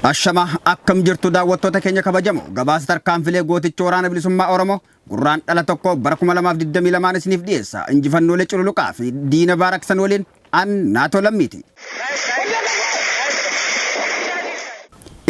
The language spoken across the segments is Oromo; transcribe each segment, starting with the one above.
Ashama akkam jirtu daawwattoota keenya kabajamoo gabaasa tarkaanfilee gooticha waraana bilisummaa Oromoo Gurraandhala 1 bara 2022 isiniif dhiyeessa. Injifannoolee cululuqaa fi diina baaraksan waliin an Naatoo Lammiiti.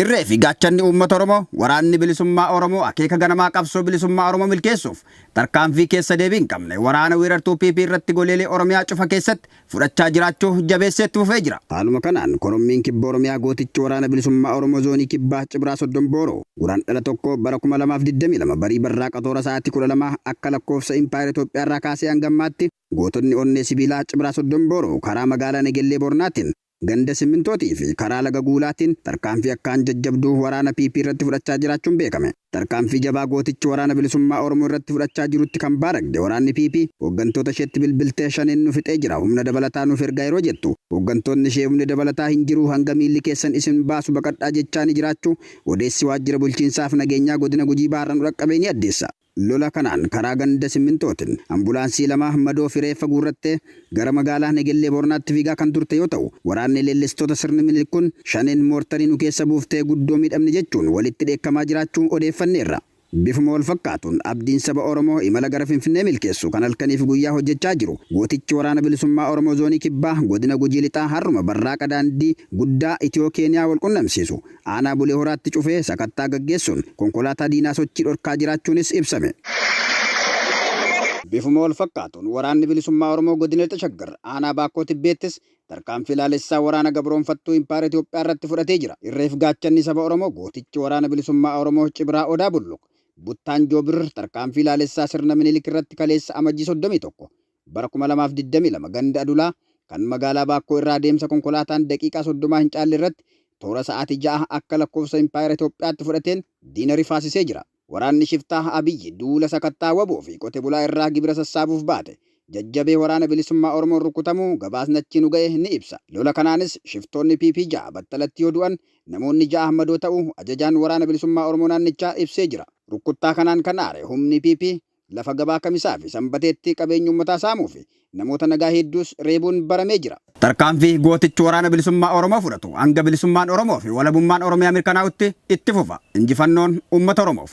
Irree fi gaachanni uummata Oromoo waraanni bilisummaa Oromoo akeeka ganamaa qabsoo bilisummaa Oromoo milkeessuuf tarkaanfii keessa deebii hin qabne waraana weerartuu PP irratti goleelee Oromiyaa cufa keessatti fudhachaa jiraachuu jabeessee itti fufee jira. Haaluma kanaan Korommiin Kibba Oromiyaa gootichi Waraana Bilisummaa Oromoo Zoonii Kibbaa Cibraa Soddom Booroo Guraandhala 1 bara 2022 barii barraaqa toora sa'aatii 12 akka lakkoofsa Impaayera Itoophiyaa irraa kaasee hanga ammaatti gootonni onnee sibiilaa Cibraa Soddom Booroo karaa magaalaa Negellee Boornaatiin ganda Simmintootii fi karaa Laga Guulaatiin tarkaanfii akkaan jajjabduu waraana PP irratti fudhachaa jiraachuun beekame. Tarkaanfii jabaa gootichi Waraana Bilisummaa Oromoo irratti fudhachaa jirutti kan baaragde waraanni PP hooggantoota isheetti bilbiltee Shaneen nu fixee jira humna dabalataa nuuf ergaa yeroo jettu hooggantoonni ishee humni dabalataa hin jiru hanga miilli keessan isin baasu baqadhaa jechaani jiraachuu odeessi waajjira bulchiinsaaf nageenyaa godina Gujii Bahaarra nu dhaqqabe ni addeessa. Lola kanaan karaa ganda Simmintootin Ambulaansii 2 madoo fi reeffa guurrattee gara magaalaa Negellee Booranaatti fiigaa kan turte yoo ta'u, waraanni leellistoota sirni Minilik kun Shaneen moortarii nu keessa buuftee guddoo miidhamne jechuun walitti dheekkamaa jiraachuu odeeffanneerra. Bifuma wal fakkaatuun abdiin saba Oromoo imala gara Finfinnee milkeessu kan halkanii fi guyyaa hojjechaa jiru gootichi Waraana Bilisummaa Oromoo Zoonii Kibbaa Godina Gujii Lixaa har'uma barraaqa daandii guddaa Itiyoo Keeniyaa wal qunnamsiisu Aanaa Bulee Horaatti cufee sakattaa gaggeessuun konkolaataa diinaa sochii dhorkaa jiraachuunis ibsame. Bifuma wal fakkaatuun Waraanni Bilisummaa Oromoo Godina Lixa Shaggar Aanaa Baakkoo Tibbeettis tarkaanfii laalessaa waraana gabroomfattuu Impaayera Itoophiyaa irratti fudhatee jira. Irreef gaachanni saba Oromoo gootichi Waraana Bilisummaa Oromoo Cibraa Odaa Bulluq Buttaan Joobir tarkaanfii laalessaa sirna Minilik irratti kaleessa Amajjii 31 bara 2022 ganda Adulaa kan magaalaa Baakkoo irraa deemsa konkolaataan daqiiqaa soddomaa hin caalle irratti toora sa'aatii 6 akka lakkoofsa impaayera Itoophiyaatti fudhateen diina rifaasisee jira. Waraanni shiftaa Abiyyi duula sakattaa wbo fi qote bulaa irraa gibira sassaabuuf baate jajjabee Waraana Bilisummaa Oromoon rukutamuu gabaasni achii nu ga'e ni ibsa. Lola kanaanis shiftoonni PP 6 battalatti yoo du'an namoonni 6 madoo ta'uu ajajaan Waraana Bilisummaa Oromoo naannichaa ibsee jira. Rukkuttaa kanaan kan aare humni PP lafa gabaa Kamisaa fi Sanbateetti qabeenya uummataa saamuu fi namoota nagaa hedduus reebuun baramee jira. Tarkaanfii gootichi Waraana Bilisummaa Oromoo fudhatu hanga bilisummaan Oromoo fi walabummaan Oromiyaa mirkanaa'utti itti fufa. Injifannoon uummata Oromoof!